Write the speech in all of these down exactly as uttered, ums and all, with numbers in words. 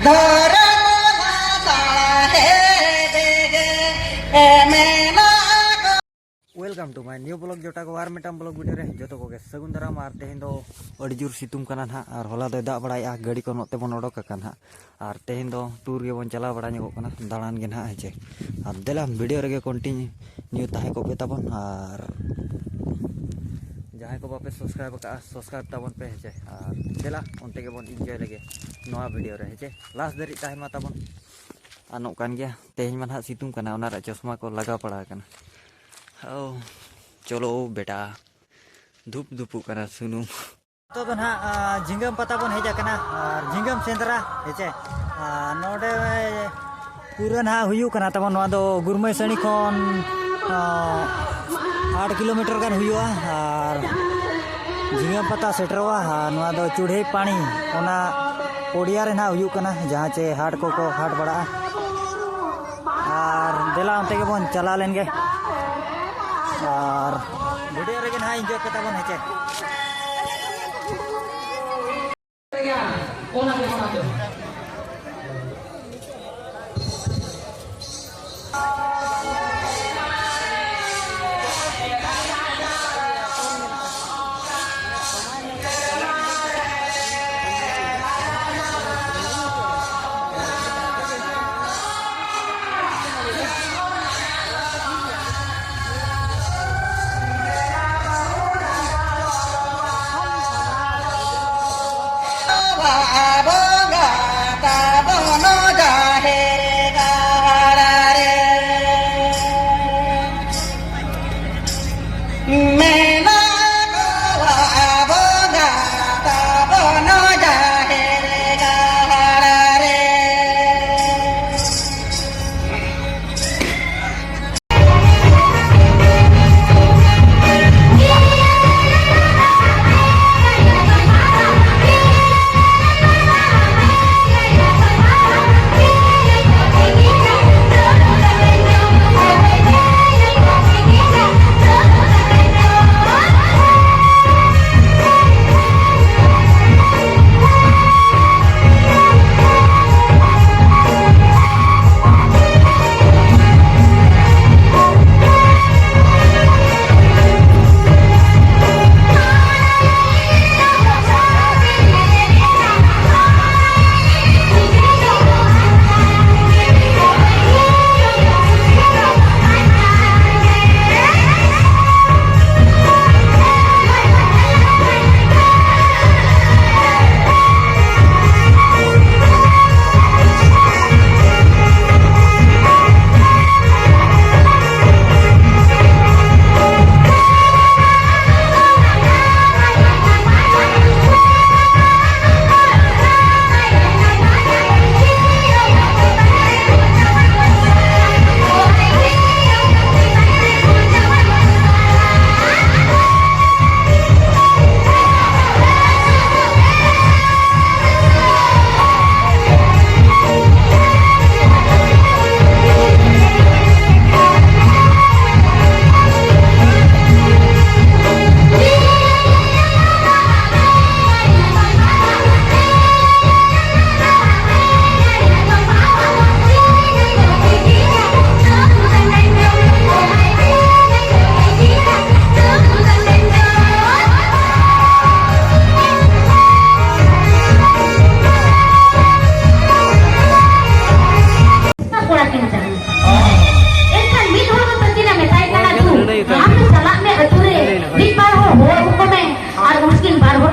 ᱫᱷᱚᱨᱚᱢ ᱥᱟᱦᱮᱵ ᱜᱮ ᱢᱮᱱᱟᱜ᱾ Welcome to my new vlog, ᱡᱚᱴᱟ ᱠᱚ, ᱟᱨ ᱢᱤᱫᱴᱟᱝ vlog video ᱨᱮ ᱡᱚᱛᱚ ᱠᱚᱜᱮ ᱥᱟᱹᱜᱩᱱ ᱫᱟᱨᱟᱢ᱾ ᱟᱨ ᱛᱮᱦᱮᱧ ᱫᱚ ᱟᱹᱰᱤ ᱡᱳᱨ ᱥᱤᱛᱩᱝ ᱠᱟᱱᱟ ᱱᱟᱦᱟᱜ, ᱟᱨ ᱦᱚᱞᱟ ᱫᱚᱭ ᱫᱟᱜ ᱵᱟᱲᱟᱭᱮᱜᱼᱟ, ᱜᱟᱹᱰᱤ ᱠᱚ ᱱᱚᱛᱮ ᱵᱚᱱ ᱚᱰᱚᱠ ᱟᱠᱟᱱ ᱱᱟᱦᱟᱜ᱾ ᱟᱨ ᱛᱮᱦᱮᱧ ᱫᱚ tour ᱜᱮᱵᱚᱱ ᱪᱟᱞᱟᱣ ᱵᱟᱲᱟ ᱧᱚᱜᱚᱜ ᱠᱟᱱᱟ, ᱫᱟᱬᱟᱱ ᱜᱮ ᱱᱟᱦᱟᱜ, ᱦᱮᱸ ᱪᱮ᱾ ᱟᱨ ᱫᱮᱞᱟ video ᱨᱮᱜᱮ continue ᱛᱟᱦᱮᱸ ᱠᱚᱜ ᱯᱮ ᱛᱟᱵᱚᱱ, ᱟᱨ ᱡᱟᱦᱟᱸᱭ ᱠᱚ ᱵᱟᱯᱮ subscribe ᱟᱠᱟᱫᱼᱟ, subscribe ᱛᱟᱵᱚᱱ ᱯᱮ, ᱦᱮᱸ ᱪᱮ᱾ ᱟᱨ ᱫᱮᱞᱟ ᱚᱱᱛᱮ ᱜᱮᱵᱚᱱ enjoy ᱞᱮᱜᱮ ᱱᱚᱣᱟ video ᱨᱮ, ᱦᱮᱸ ᱪᱮ᱾ Last ᱫᱷᱟᱹᱨᱤᱡ ᱛᱟᱦᱮᱱ ᱢᱟ ᱛᱟᱵᱚᱱ᱾ ᱟᱨ ᱱᱚᱜ ᱠᱟᱱ ᱜᱮᱭᱟ, ᱛᱮᱦᱮᱧ ᱢᱟ ᱱᱟᱦᱟᱜ ᱥᱤᱛᱩᱝ ᱠᱟᱱᱟ, ᱚᱱᱟ ᱨᱮᱭᱟᱜ ᱪᱚᱥᱢᱟ ᱠᱚ ᱞᱟᱜᱟᱣ ᱯᱟᱲᱟ ᱟᱠᱟᱱᱟ᱾ ᱳ, ᱪᱚᱞᱚ ᱵᱮᱴᱟ, ᱫᱷᱩᱯ ᱫᱷᱩᱯᱩᱜ ᱠᱟᱱᱟ ᱥᱩᱱᱩᱢ᱾ ᱱᱤᱛᱚᱜ ᱫᱚ ᱱᱟᱦᱟᱜ, ᱟ, ᱡᱷᱤᱸᱜᱟᱹᱢ ᱯᱟᱛᱟ ᱵᱚᱱ ᱦᱮᱡ ᱟᱠᱟᱱᱟ, ᱟᱨ ᱡᱷᱤᱸᱜᱟᱹᱢ ᱥᱮᱸᱫᱽᱨᱟ, ᱦᱮᱸ ᱪᱮ᱾ ᱟᱨ ᱱᱚᱰᱮ ᱯᱩᱨᱟᱹ ᱱᱟᱦᱟᱜ ᱦᱩᱭᱩᱜ ᱠᱟᱱᱟ ᱛᱟᱵᱚᱱ, ᱱᱚᱣᱟ ᱫᱚ ᱜᱩᱨᱢᱟᱹᱭ ᱥᱟᱹᱲᱤ ᱠᱷᱚᱱ, ᱟ, ᱟᱴ ᱠᱤᱞᱳᱢᱤᱴᱟᱨ ᱜᱟᱱ ᱦᱩᱭᱩᱜᱼᱟ᱾ ᱟᱨ ᱡᱷᱤᱸᱜᱟᱹᱢ ᱯᱟᱛᱟ ᱥᱮᱴᱮᱨᱚᱜᱼᱟ, ᱟᱨ ᱱᱚᱣᱟ ᱫᱚ ᱪᱩᱲᱦᱮ ᱯᱟᱲᱤ, ᱚᱱᱟ ᱯᱚᱲᱤᱭᱟ ᱨᱮ ᱱᱟᱦᱟᱜ ᱦᱩᱭᱩᱜ ᱠᱟᱱᱟ, ᱡᱟᱦᱟᱸ ᱪᱮ ᱦᱟᱴ ᱠᱚᱠᱚ ᱦᱟᱴ ᱵᱟᱲᱟᱜᱼᱟ᱾ ᱟᱨ ᱫᱮᱞᱟ ᱚᱱᱛᱮ ᱜᱮᱵᱚᱱ ᱪᱟᱞᱟᱣ ᱞᱮᱱ ᱜᱮ, ᱟᱨ video ᱨᱮᱜᱮ ᱱᱟᱦᱟᱜ enjoy ᱯᱮ ᱛᱟᱵᱚᱱ, ᱦᱮᱸ ᱪᱮ᱾ ᱵᱚᱸᱜᱟ ᱛᱟᱵᱚᱱ ᱡᱟᱦᱮᱨ ᱜᱟᱲ ᱨᱮ᱾ ᱢᱮᱱᱟᱜ ᱠᱚᱣᱟ ᱵᱚᱸᱜᱟ ᱛᱟᱵᱚᱱ ᱡᱟᱦᱮᱨ ᱜᱟᱲ ᱨᱮ᱾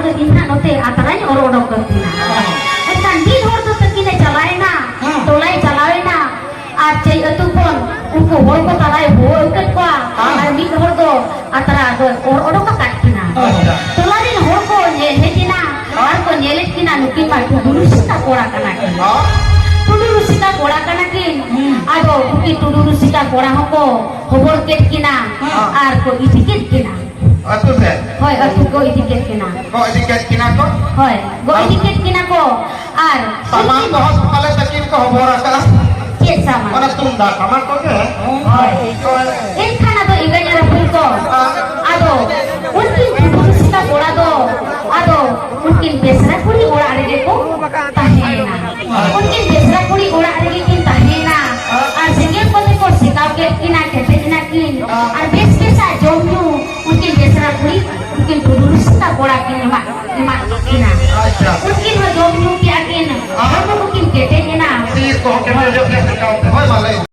ᱤᱧ ᱦᱟᱸᱜ ᱱᱚᱛᱮ ᱟᱛᱨᱟᱧ ᱚᱨ ᱚᱰᱚᱠ ᱠᱟᱹᱠᱤᱱᱟ᱾ ᱮᱱᱠᱷᱟᱱ ᱢᱤᱫ ᱦᱚᱲ ᱫᱚ ᱛᱟᱹᱠᱤᱱᱮ ᱪᱟᱞᱟᱣᱮᱱᱟ, ᱦᱮᱸ᱾ ᱴᱚᱞᱟᱭ ᱪᱟᱞᱟᱣᱮᱱᱟ, ᱟᱨ ᱪᱟᱹᱭ ᱟᱹᱛᱩ ᱠᱷᱚᱱ ᱩᱱᱠᱩ ᱦᱚᱲ ᱠᱚ ᱛᱟᱞᱟᱭ ᱦᱚᱦᱚ ᱟᱹᱜᱩ ᱠᱮᱫ ᱠᱚᱣᱟ, ᱦᱮᱸ᱾ ᱟᱨ ᱢᱤᱫ ᱦᱚᱲ ᱫᱚ ᱟᱛᱨᱟ ᱫᱚᱭ ᱚᱨ ᱚᱰᱚᱠ ᱟᱠᱟᱫ ᱠᱤᱱᱟ᱾ ᱟᱪᱪᱷᱟ᱾ ᱴᱚᱞᱟ ᱨᱮᱱ ᱦᱚᱲ ᱠᱚ ᱧᱮᱞ ᱦᱮᱡ ᱮᱱᱟ, ᱟᱨ ᱠᱚ ᱧᱮᱞᱮᱫ ᱠᱤᱱᱟ ᱱᱩᱠᱤᱱ ᱢᱟ ᱴᱩᱰᱩ ᱨᱩᱥᱤᱠᱟ ᱠᱚᱲᱟ ᱠᱟᱱᱟ ᱠᱤᱱ᱾ ᱦᱮᱸ᱾ ᱴᱩᱰᱩ ᱨᱩᱥᱤᱠᱟ ᱠᱚᱲᱟ ᱠᱟᱱᱟ ᱠᱤᱱ᱾ ᱦᱩᱸ᱾ ᱟᱫᱚ ᱩᱱᱠᱤᱱ ᱴᱩᱰᱩ ᱨᱩᱥᱤᱠᱟ ᱠᱚᱲᱟ ᱦᱚᱸᱠᱚ ᱦᱚᱵᱚᱨ ᱠᱮᱫ ᱠᱤᱱᱟ, ᱦᱮᱸ᱾ ᱟᱨ ᱠᱚ ᱤᱫᱤ ᱠᱮᱫ ᱠᱤᱱᱟ᱾ ᱟᱹᱛᱩ ᱥᱮᱫ? ᱦᱳᱭ, ᱟᱹᱛᱩ ᱠᱚ ᱤᱫᱤ ᱠᱮᱫ ᱠᱤᱱᱟ᱾ ᱠᱚ ᱤᱫᱤ ᱠᱮᱫ ᱠᱤᱱᱟ ᱠᱚ? ᱦᱳᱭ, ᱜᱚ ᱤᱫᱤ ᱠᱮᱫ ᱠᱤᱱᱟ ᱠᱚ᱾ ᱟᱨ ᱥᱟᱢᱟᱱ ᱠᱚᱦᱚᱸ ᱯᱟᱞᱮ ᱛᱟᱹᱠᱤᱱ ᱠᱚ ᱦᱚᱵᱚᱨ ᱟᱠᱟᱫᱼᱟ᱾ ᱪᱮᱫ ᱥᱟᱢᱟᱱ? ᱚᱱᱟ ᱛᱩᱢᱫᱟᱜ ᱴᱟᱢᱟᱠ ᱠᱚᱜᱮ᱾ ᱦᱳᱭ᱾ ᱦᱳᱭ᱾ ᱮᱱᱠᱷᱟᱱ ᱟᱫᱚ ᱮᱸᱜᱟᱧ ᱟᱨ ᱟᱹᱯᱩᱞ ᱠᱚ, ᱟᱫᱚ ᱩᱱᱠᱤᱱ ᱴᱩᱰᱩ ᱨᱩᱥᱤᱠᱟ ᱠᱚᱲᱟ ᱫᱚ ᱟᱫᱚ ᱩᱱᱠᱤᱱ ᱵᱮᱥᱨᱟ ᱠᱩᱲᱤ ᱚᱲᱟᱜ ᱨᱮᱜᱮ ᱠᱚ ᱛᱟᱦᱮᱸᱭᱮᱱᱟ᱾ ᱩᱱᱠᱤᱱ ᱵᱮᱥᱨᱟ ᱠᱩᱲᱤ ᱚᱲᱟᱜ ᱨᱮᱜᱮ ᱠᱤᱱ ᱛᱟᱦᱮᱸᱭᱮᱱᱟ᱾ ᱟᱨ ᱥᱮᱸᱜᱮᱞ ᱠᱚᱛᱮ ᱠᱚ ᱥᱮᱠᱟᱣ ᱠᱮᱫ ᱠᱤᱱᱟ, ᱠᱮᱴᱮᱡ ᱮᱱᱟ ᱠᱤᱱ᱾ ᱟᱨ ᱵᱮᱥ ᱵᱮᱥᱟᱜ ᱡᱚᱢ ᱧᱩ ᱩᱱᱠᱤᱱ ᱵᱮᱥᱨᱟ ᱠᱩᱲᱤ, ᱩᱱᱠᱤᱱ ᱴᱩᱰᱩ ᱨᱩᱥᱤᱠᱟ ᱠᱚᱲᱟ ᱠᱤᱱ ᱮᱢᱟᱜ, ᱮᱢᱟᱜ ᱠᱤᱱᱟ᱾ ᱟᱪᱪᱷᱟ᱾ ᱩᱱᱠᱤᱱ ᱦᱚᱸ ᱡᱚᱢ ᱧᱩ ᱠᱮᱜᱼᱟ ᱠᱤᱱ, ᱦᱚᱲᱢᱚ ᱠᱚᱠᱤᱱ ᱠᱮᱴᱮᱡ ᱮᱱᱟ᱾ ᱛᱤ ᱠᱚᱦᱚᱸ ᱠᱮᱴᱮᱡᱚᱜ ᱜᱮᱭᱟ ᱥᱮᱠᱟᱣ ᱛᱮ᱾ ᱦᱳᱭ, ᱢᱟ ᱞᱟᱹᱭ ᱢᱮ᱾